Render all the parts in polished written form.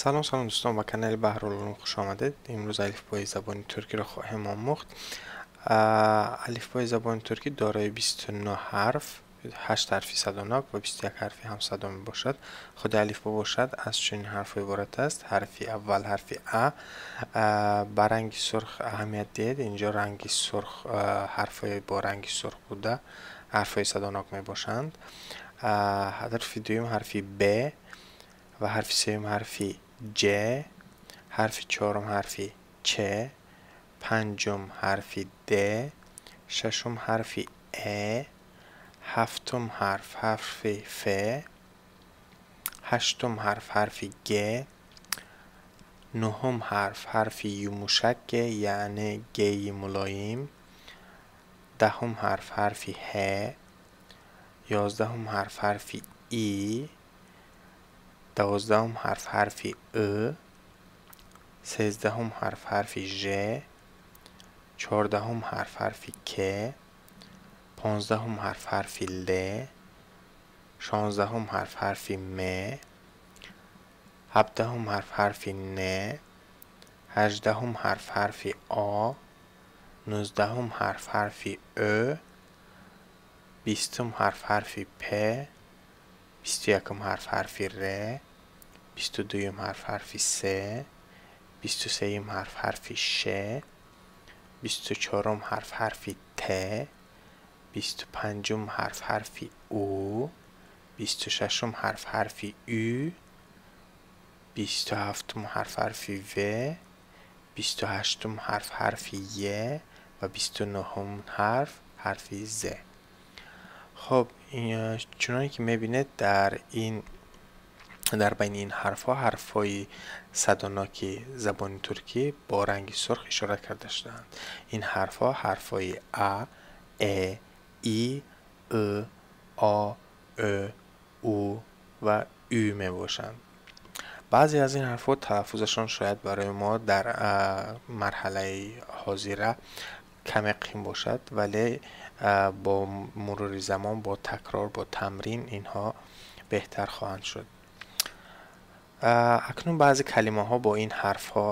Салом, салом дӯстон, ба канали Баҳрулулум хуш омадед. Имрӯз алифбои забони туркиро хоҳем омӯхт. Алифбои забони туркӣ дорои 29 ҳарф, 8 ҳарфи садонок ва 21 ҳарфи ҳамсадо мебошад. Худи алифбо бошад аз чунин ҳарфҳо иборат аст. Ҳарфи аввал ҳарфи А. Ба ранги сурх аҳамият диҳед. Инҷо ранги сурх, ҳарфҳои бо ранги сурх буда ҳарфҳои садонок мебошанд. Ҳарфи дуюм ҳарфи Б ва ҳарфи сеюм ҳарфи Ҷ, ҳарфи чорум ҳарфи Ч, панҷум ҳарфи Д, шашум ҳарфи Э, ҳафтум ҳарф ҳарфи Ф, ҳаштум ҳарф ҳарфи Г, нуҳум ҳарф ҳарфи yumuşak Г, яъне Ги мулоим, даҳум ҳарф ҳарфи Ҳ, 11-ум ҳарф ҳарфи И, 12-ум ҳарф ҳарфи Ы, 13-ум ҳарф ҳарфи Ж, 14-ум ҳарф ҳарфи К, 15-ум ҳарф ҳарфи Л, 16-ум ҳарф ҳарфи М, 17-ум ҳарф ҳарфи Н, 18-ум ҳарф ҳарфи А, 19-ум ҳарф ҳарфи Ө, 20-ум ҳарф ҳарфи П, 21-ум ҳарф ҳарфи Р, 22-юм ҳарф ҳарфи С, 23-юм ҳарф ҳарфи Ш, 24-ум ҳарф ҳарфи Т, 25-ум ҳарф ҳарфи У, 26-ум ҳарф ҳарфи Ю, 27-ум ҳарф ҳарфи В, 28-ум ҳарф ҳарфи Е ва 29-ум ҳарф ҳарфи З. Хуб, чуноне ки мебинед, дар байни ин ҳарфҳо ҳарфҳои садоноки забони туркӣ бо ранги сурх ишора карда шудаанд. Ин ҳарфҳо ҳарфҳои А, Э, И, Ы, А, Ө, У ва Ю мебошанд. Баъзе аз ин ҳарфҳо талаффузашон шояд барои мо дар марҳалаи ҳозира каме қин бошад, вале бо мурури замон, бо такрор, бо тамрин инҳо беҳтар хоҳанд шуд. Акнун баъзе калимаҳо бо ин ҳарфҳо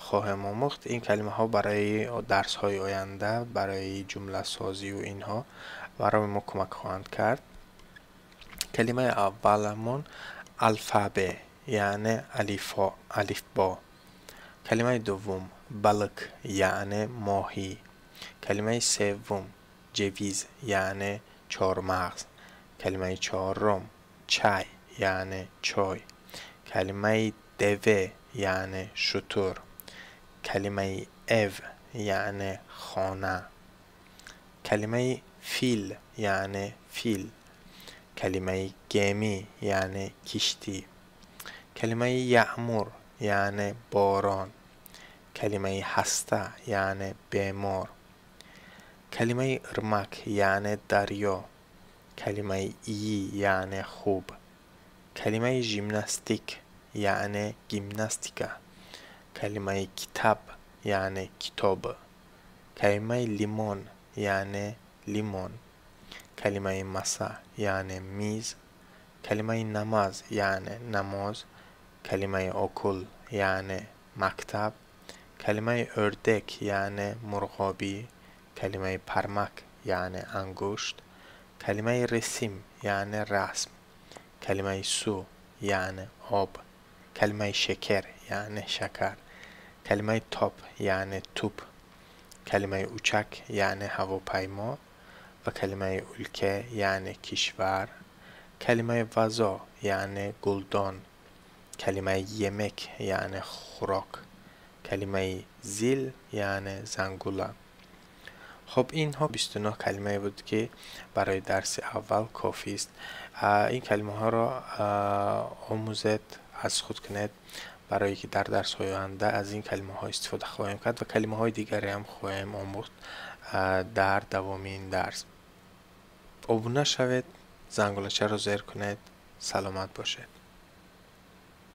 хоҳем омӯхт. Ин калимаҳо барои дарсҳои оянда, барои ҷумласозию инҳо барои мо кӯмак хоҳанд кард. Калимаи авваламон alfabe, яъне алифбо. Калимаи дуввум balık, яъне моҳӣ. Калимаи севум ceviz, яъне чормағз. Калимаи чорум çay, яъне чой. Калимаи deve, яъне шутур. Калимаи ev, яъне хона. Калимаи fil, яъне фил. Калимаи gemi, яъне киштӣ. Калимаи yağmur, яъне борон. Калимаи hasta, яъне бемор. Калимаи ırmak, яъне дарё. Калимаи iyi, яъне хуб. Калимаи jimnastik, яъне гимнастика. Калимаи kitap, яъне китоб. Калимаи limon, яъне лимон. Калимаи masa, яъне миз. Калимаи namaz, яъне намоз. Калимаи okul, яъне мактаб. Калимаи ördek, яъне мурғобӣ. Калимаи parmak, яъне ангушт. Калимаи resim, яъне расм. Калимаи su, яъне об. Калимаи şeker, яъне шакар. Калимаи top, яъне тӯп. Калимаи uçak, яъне ҳавопаймо ва калимаи ülke, яъне кишвар. Калимаи vazo, яъне гулдон. Калимаи yemek, яъне хӯрок. Калимаи zil, яъне зангула. Хуб, инҳо 29 калимае буд, ки барои дарси аввал кофист. Ин калимаҳоро омӯзед, аз худ кунед, барое ки дар дарсҳои оянда аз ин калимаҳо истифода хоҳем кард ва калимаҳои дигаре ҳам хоҳем омӯхт дар давоми ин дарс. Обуна шавед, зангулачаро зер кунед. Саломат бошед.